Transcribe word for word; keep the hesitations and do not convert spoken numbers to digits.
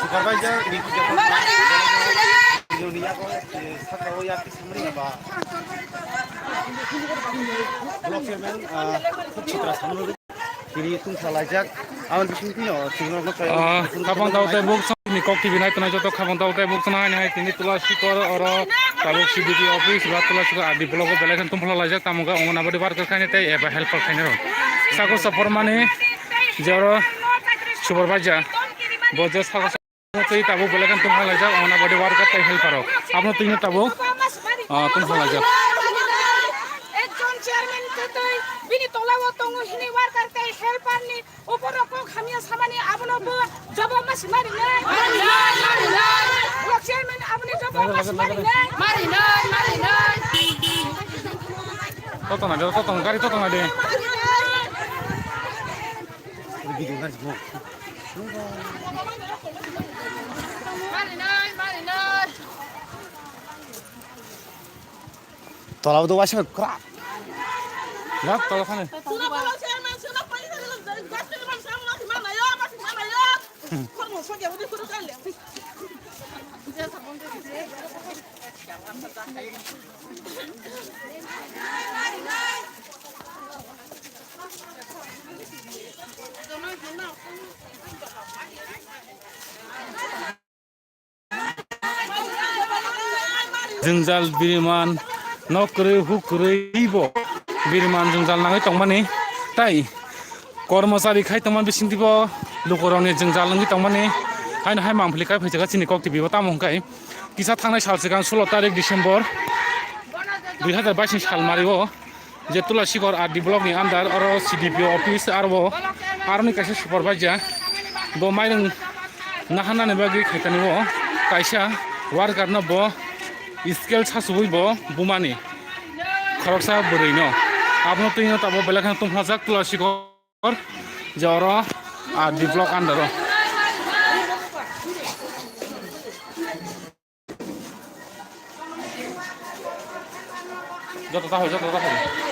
Supervisor ni ni yago, eh, saka o ya kisimri ba. Block chairman, ah, Chitra Samluri. Tini tungsa laijak. Aboni bising tino singrok no kaya. Ah, khabang tao tei buk ni kok T V nai tongnai joto khabang tao tei buk sana hai hai tini Tula Sikor oro tabuk C D P O office ba Tula Sikor R D block o belai khe tungphla laijak tamo khe Anganwadi worker khainai tei eba helper khainai rok. Sako sopormani je oro supervisor bo je sako tei tabuk belai khe tungphla laijak Anganwadi worker tei helper rok. Abono tini tabuk, ah, tungphla laijak. Ekjon chairman tei bini tolao tongo hini worker tei helper ni Opor rok kok hamya samani abono bo jawab ma sima rinai. Marinai, marinai. Block chairman aboni jawab ma sima rinai. Marinai, marinai. Totong na de, totong, gari totong na de. Marinai, marinai. Tola bo waisa kra. Yak tola khane. Jwngjal biriman nok kwrwi huk kwrwi bo biriman jwngjal nangwi tongmani tai kormochari khai tongmani bisingtwi bo lukurokni jwngjal wngwi tongmani haino hai mangpili kai phaijak chini kok T V o tamo hwnkhe kisa thangnai sal swkang sulo tarik December dui hazar bais ni sal mario. Je Tula Sikor R D block ni under oro C D P O office aro aroni kaisa supervisor bo mairung nahanani bagwi khaitani o kaisa worker no bo scale sasubui bo bumani khoroksa bwrwi no abono twi no tabuk belai kheno tungphajak Tula Sikor je oro R D block under o. Joto ta hoi, joto ta hoi.